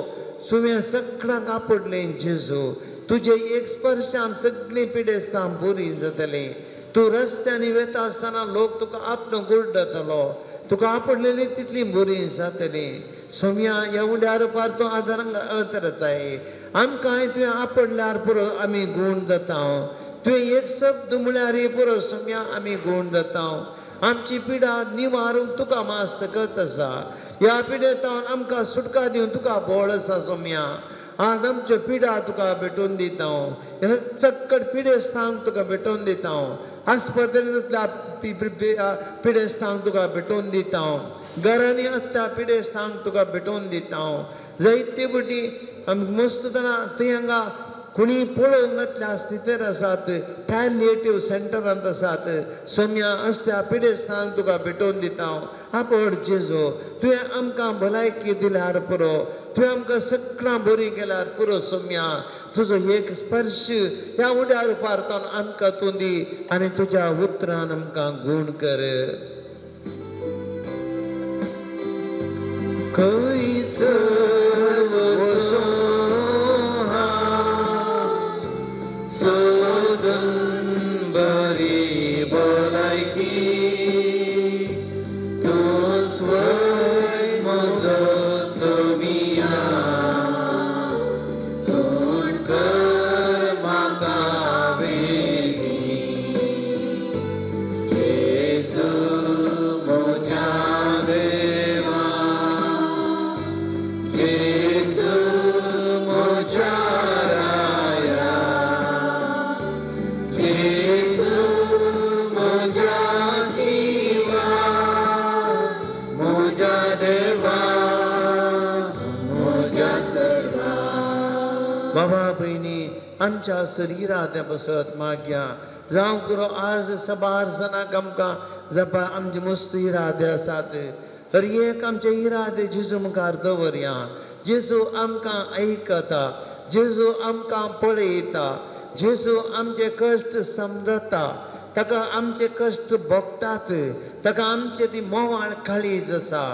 सोम्या सगळ्यांक आपडलें जेजू, तुजे एक स्पर्शान सगळीं पिडेस्तां बरीं जातलीं. तूं रस्त्यांनी वता आसतना लोक तुका आपलो गुड्डतलो, तुका आपडलेली तितली बरीं जातलीं. सोम्या ह्या उंड्यार पार तूं आदारांक अवतरताय, आमकांय तुवें आपडल्यार पुरो आमी गूण जाता. तुवें एक शब्द म्हळ्यार पुरो सोम्या आमी गूण जाता. आमची पिडा निवारूंक तुका मात सकत आसा. ह्या पिडेतावन आमकां सुटका दिवन तुका बळ आसा सोम्या. आज आमच्यो पिडा तुका भेटोवन दिता, ह्या चक्कड पिडेस्तांक तुका भेटोवन दिता, आस्पत्रेंतल्या पिडेस्तांक तुका भेटोवन दिता, घरांनी आसता पिडेस्तांक तुका भेटोवन दिता. जायते पटी आमी मस्त जाणां थंय हांगा कोणी पळोवंक नातल्या स्थितीर आसात, पॅलिएटीव सेंटरांत आसात. सोम्या आसत्या पिडेस्तांक तुका भेटोवन दिता. आपड जेजू, तुवें आमकां भलायकी दिल्यार पुरो, तुवें आमकां सगळां बरी केल्यार पुरो. सोम्या तुजो एक स्पर्श ह्या उड्यार पारतोन आमकां तूं दी आनी तुज्या उतरान आमकां गूण कर. खंयसर वचूं हांव सोदून बरी भलायकी, तूंच वय म्हजो सोमिया, तूं कर म्हाका वेगळी, जेजू म्हज्या देवा, जेजू म्हज्या राया, जेजू म्हज्या जिवा, म्हज्या देवा, म्हज्या सर्वा. बाबा भयणी, आमच्या शरिरात बसत माग्या जावं पुरो आज सबार जाणांक आमकां जपा आमचे मस्त इरादे आसात. हर एक आमचे इरादे जेजू मुखार दवरया. जेजू आमकां आयकता, जेजू आमकां पळयता, जेजू आमचे कश्ट समजता, ताका आमचे कश्ट भोगतात, ताका आमचे ती मोवाळ काळीज आसा.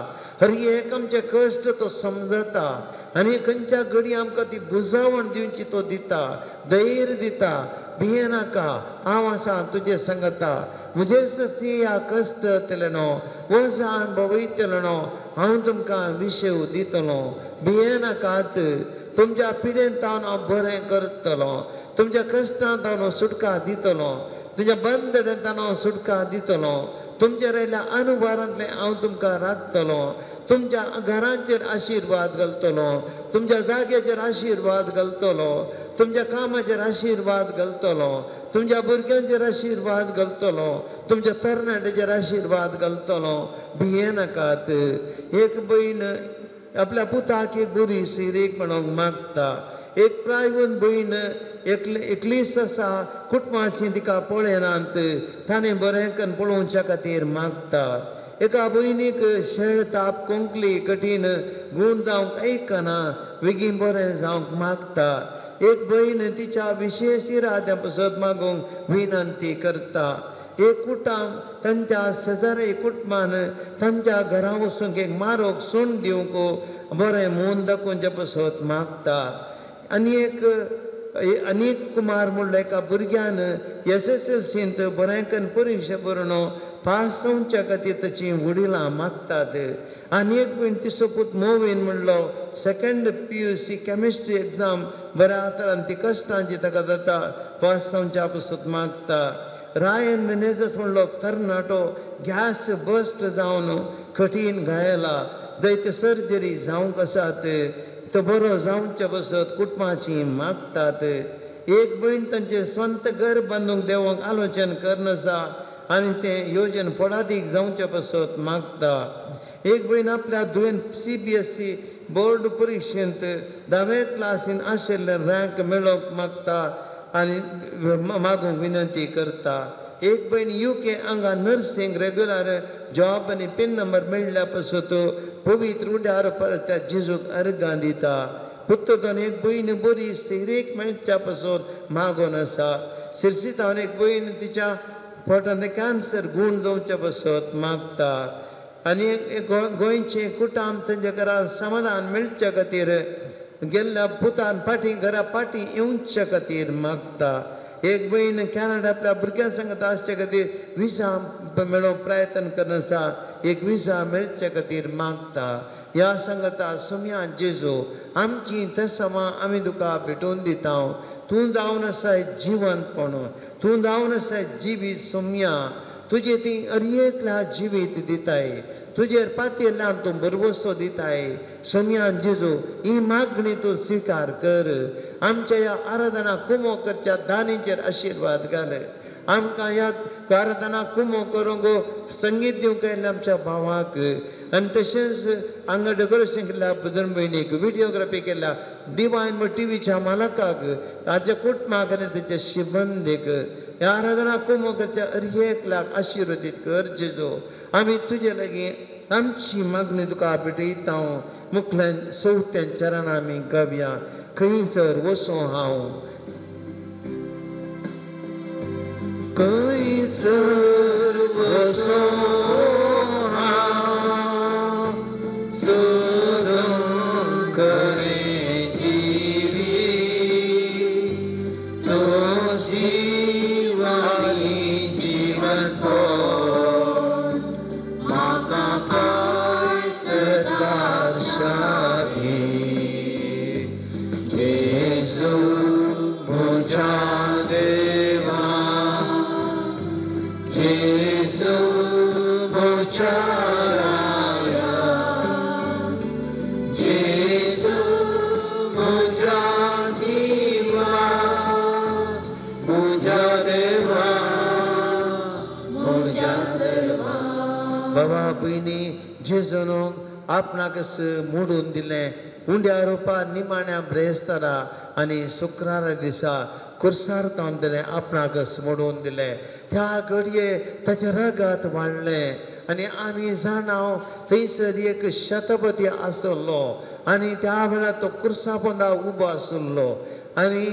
हर एक आमचे कश्ट तो समजता आनी खंयच्या घडी आमकां ती बुजावण दिवची तो दिता, धैर्य दिता. भियेनाका, हांव आसा तुजे संगता. म्हजे सती ह्या कश्ट जातले न्हू, वजान भोवयतले न्हू, हांव तुमकां विशेव दितलो. भियेनाकात, तुमच्या पिडेंत हांव बरें करतलो, तुमच्या कश्टांत हांव सुटका दितलो, तुज्या बंदडेंत हांव सुटका दितलो, तुमचेर आयिल्ल्या अनुभवांतलें हांव तुमकां राखतलो, तुमच्या घरांचेर आशिर्वाद घालतलो, तुमच्या जाग्याचेर आशिर्वाद घालतलो, तुमच्या कामाचेर आशिर्वाद घालतलो, तुमच्या भुरग्यांचेर आशिर्वाद घालतलो, तुमच्या तरणाट्याचेर आशिर्वाद घालतलो. भियेनाकात. एक भयण आपल्या पुताक एक बरी सिरेक म्हणूंक मागता. एक प्रायवन भयण एकलीच आसा, कुटुंबाची तिका पळयनात, ताणें बरें करून पळोवच्या खातीर मागता. एका भयणीक शेळ ताप कोंकली कठीण गूण जावंक आयकना, बेगीन बरें जावंक मागता. एक भयण तिच्या विशेश इराद्या पसत मागूंक विनंती करता. एक कुटाम तांच्या शेजारी कुटुंबान तांच्या घरा वचूंक एक मारोक सोण दिवंक बरें मून दाखोवच्या पसत मागता. आनी एक अनीक कुमार म्हणलो एका भुरग्यान SSLCंत बरें करून परिक्षा बरोवन पास जावच्या खातीर ताचीं वडिलां मागतात. आनी एक भयण तिचो पूत मोवीन म्हणलो सेकंड PUC chemistry exam बऱ्या तरान ती कश्टांची ताका जाता, पास जावच्या पसत मागता. रायन मेनेजस म्हणलो तरणाटो गॅस बस्ट जावन कठीण घायला, जायते सर्जरी जावंक आसात, तो बरो जावच्या पसत कुटुंबाची मागतात. एक भयण तांचें स्वंत घर बांदूंक देवोंक आलोचन करून आसा आनी तें योजन फळादीक जावच्या पसत मागता. एक भयण आपल्या धुवेन CBSE board परिक्षेंत 10वे क्लासीन आशिल्ले रँक मेळोवंक मागता आनी मागूंक विनंती करता. एक भयण UK हांगा नर्सिंग रेगुलर जॉब आनी पिन नंबर मेळ्ळ्या पसत पवित्र उड्यार परत त्या जेजूक अर्गां दिता. पुत्तोन एक भयण बरी सिरेक मेळच्या पसत मागून आसा. सिरसीतावन एक भयण तिच्या पोटांत कॅन्सर गूण जावच्या पसत मागता. आनी एक गोंयचें कुटाम तांच्या घरान समाधान मेळच्या खातीर गेल्ल्या पुतान फाटीं घरा फाटीं येवच्या खातीर मागता. एक भयण कॅनडा आपल्या भुरग्यां सांगता आसच्या खातीर विजा मेळोवंक प्रयत्न करून आसा, एक विजा मेळच्या खातीर मागता. ह्या सांगता सोम्या जेजू आमची तसमां आमी तुका भेटोवन दिता. तूं जावन आसाय जिवंतपण, तूं जावन आसाय जिवीत सोम्या, तुजें ती अरयेकल्या जिवीत दिताय, तुजेर पातयेल्ल्यान तूं भरवसो दिताय. सोम्या जेजू ही मागणी तूं स्विकार कर. आमच्या ह्या आराधना कुमो करच्या दानीचेर आशिर्वाद घाल. आमकां ह्या आराधना कुमो करूंक संगीत दिवंक आयिल्ल्या आमच्या भावाक आनी तशेंच हांगा डेकोरेशन केल्ल्या भजन भयणीक, विडियोग्राफी केल्ल्या डिवायन टीव्हीच्या मालकाक, ताच्या कुटुंबाक आनी ताच्या शिबंदीक ह्या आराधना कुमो करच्या अरयेकल्याक आशिर्वादीत कर जेजू. आमी तुजे लागीं आमची मागणी तुका भेटयता. मुखल्यान चवथ्या चरणां आमी गावया. खंयसर वचूं हांव, खंयसर वचूं हांव, सोदूंक खरें जिवीत, तो जिवानी जिवनपण म्हाका पाय सदाशादी. जेजू म्हज्या देवा, जेजू म्हज्या राया, जेजू म्हज्या जिवा, म्हज्या देवा, म्हज्या सर्वा. बाबा भयणी जेजून आपणाकच मोडून दिलें उंड्या रुपार निमाण्या ब्रेस्तारा आनी शुक्रारा दिसा कुर्सार तावन दिलें, आपणाकच मोडून दिलें. त्या घडये ताचें रगत वाडलें आनी आमी जाणाव थंयसर एक शतपती आसलो आनी त्या वेळार तो कुर्सा पोंदा उबो आसलो आनी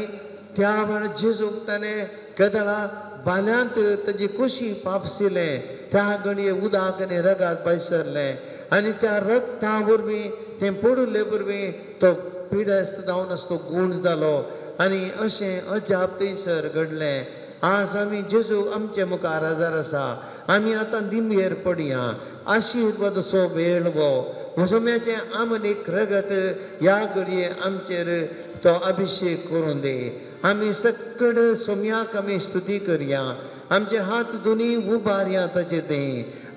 त्या वेळार जेजूक ताणें केदळा बाल्यांत ताजी कुशी पापसिलें. त्या घडये उदक आनी रगत भायर सरलें आनी त्या रगता वरवीं तें पडुल्ले वरवीं तो पिडेस्त जावन तो गूण जालो आनी अशें अजाप थंयसर घडलें. आज आमी जेजू आमचे मुखार हजर आसा. आमी आतां दिमयेर पडया, आशिर्वादाचो वेळ हो. सोम्याचें आमलीक रगत ह्या घडये आमचेर तो अभिशेक करून दी. आमी सकड सोम्याक आमी स्तुती करया. आमचे हात दोनी उबारया ताचे ते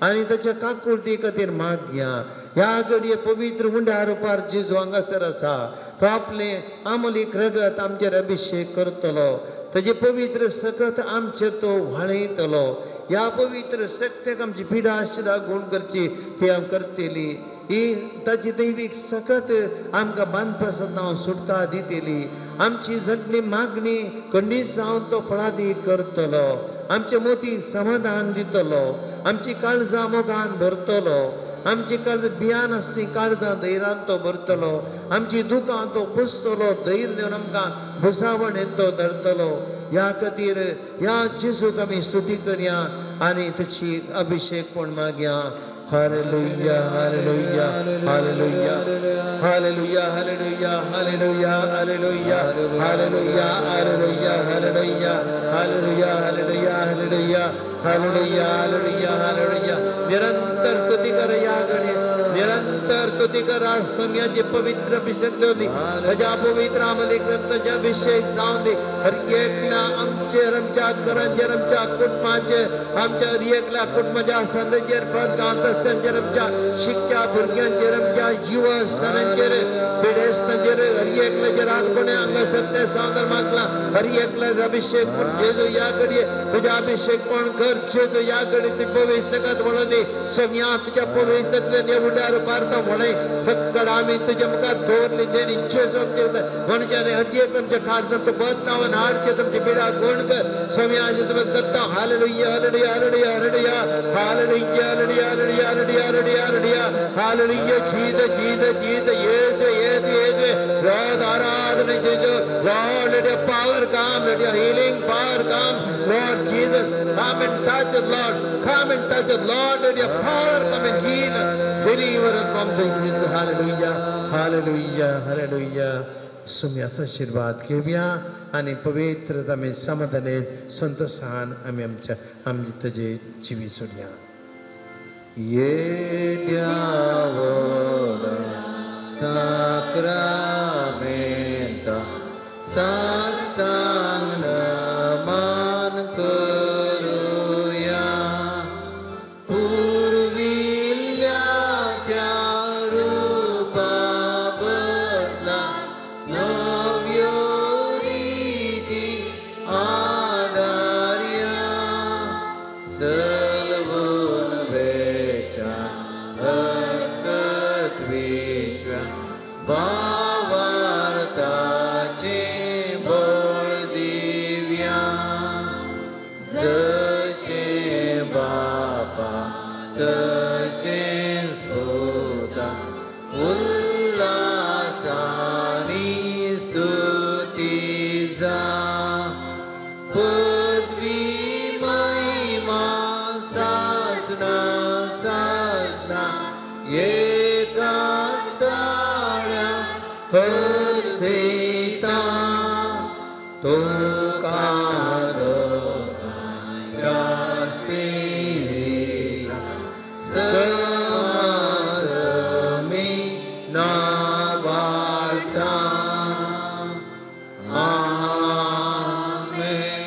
आनी ताच्या काकुळती खातीर मागया. ह्या घडये पवित्र हुंड्या रुपार जेजू हांगासर आसा, तो आपले आमलीक रगत आमचेर अभिशेक करतलो. ताजे पवित्र सकत आमचेर तो व्हाळयतलो. ह्या पवित्र शक्तेक आमची पिडा आशिरा गुण करची ती आम करतली. ही ताची दैवीक सकत आमकां बांदपासत सुटका दितली. आमची सगळी मागणी खंडीत जावन तो फळादी करतलो. आमच्या मोतीक समाधान दितलो. आमची काळजां मोगान भरतलो. आमची काळजां भियान आसली काळजां धैर्यान तो भरतलो. आमची दुकां तो पुसतलो. धैर्य दिवन आमकां भुसावण तो धरतलो. ह्या खातीर ह्या जेजूक आमी स्तुती करया आनी ताची अभिशेक पण मागया. Hallelujah, hallelujah, hallelujah, hallelujah, hallelujah, hallelujah, hallelujah, hallelujah, hallelujah, hallelujah, hallelujah, hallelujah, hallelujah, hallelujah, hallelujah, hallelujah. निरंतर स्तुती करा ह्या घडये, निरंतर स्तुती करा. सोम्याचे पवित्र अभिषेक दिवं दी, ताज्या पवित्र आमलीक रक्ताचे अभिषेक जावं दी. हर एकल्या आमचेर, आमच्या घरांचेर, आमच्या कुटुंबाचेर, आमच्या हर एकल्या कुटुंबाच्या संदेचेर, परगांत आसतांचेर, आमच्या शिकच्या भुरग्यांचेर, आमच्या युवा सणांचेर, पिडेस्तांचेर, हर एकल्याचेर हात कोणें हांगासर तें सांगून मागलां. हर एकल्याचो अभिषेक जेजू ह्या घडये तुज्या अभिषेक पण कर. जेजू ह्या घडये ती पवित्र सकत म्हणून दी. सोम्या तुज्या पवित्र सकल्यान ह्या उड्यार पारता म्हणय फकत आमी तुज्या मुखार दवरली देणी जेजू आमचे मनशान हर एक आमच्या काळजांत बदलावन हाडचे. तुमची पिडा गुण कर सोम्या तुमी करता. Hallelujah, hallelujah, hallelujah, hallelujah, hallelujah, hallelujah, hallelujah, hallelujah, hallelujah, hallelujah, hallelujah. Jesus, Jesus, Jesus, Yesu, Yesu, Yesu. Lord, आराधना जेजू. Lord, let your power come, let your healing power come. Lord Jesus, come and touch us, Lord. Come and touch us, Lord. Let your power come and heal, deliver us from the Jesus. Hallelujah, hallelujah, hallelujah. सोम्याचो आशिर्वाद घेवया आनी पवित्र आमी समाधानेन संतोशान आमी आमच्या आमचे ताजे जिवीत सोडया. येद्या व्हडा साक्रामेंता साष्टांग नमन करुया. पुर्विल्ल्या त्या रुपा बदला नव्यो रिती आदार्या. सलवून वेच्या हस्कत विश्व भावार्थाचे बळ दिव्या. जशें बापा तशेंच पुता उल्हासानी स्तुती जा. पदवी महिमा सासना सासना एकाच ताळ्या हर्षिता तुका दोगांच्या स्पिरिता समासमी नावार्ता. आमेन.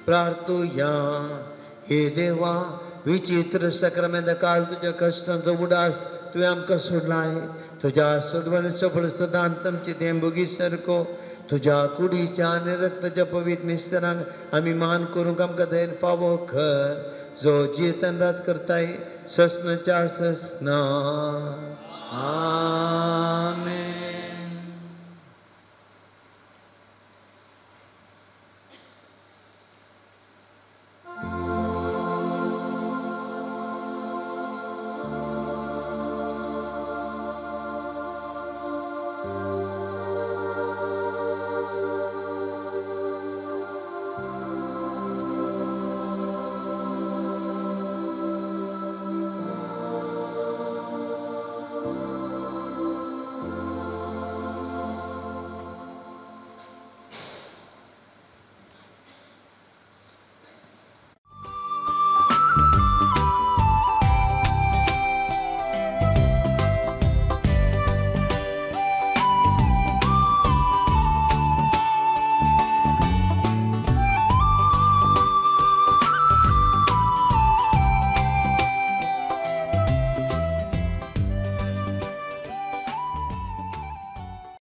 प्रार्थुया. हे देवा, विचित्र सक्रामेंत काळ तुज्या कश्टांचो उडास तुवें आमकां सोडलाय. तुज्या सोडवणेचो फळस्त दान आमचे देंबुगी सारको तुज्या कुडीच्या आनी रक्ताच्या पवित्र मिस्तरांक आमी मान करूंक आमकां धैर्य फावो कर, जो जियेतन रात करताय ससनाच्या ससना. आमेन.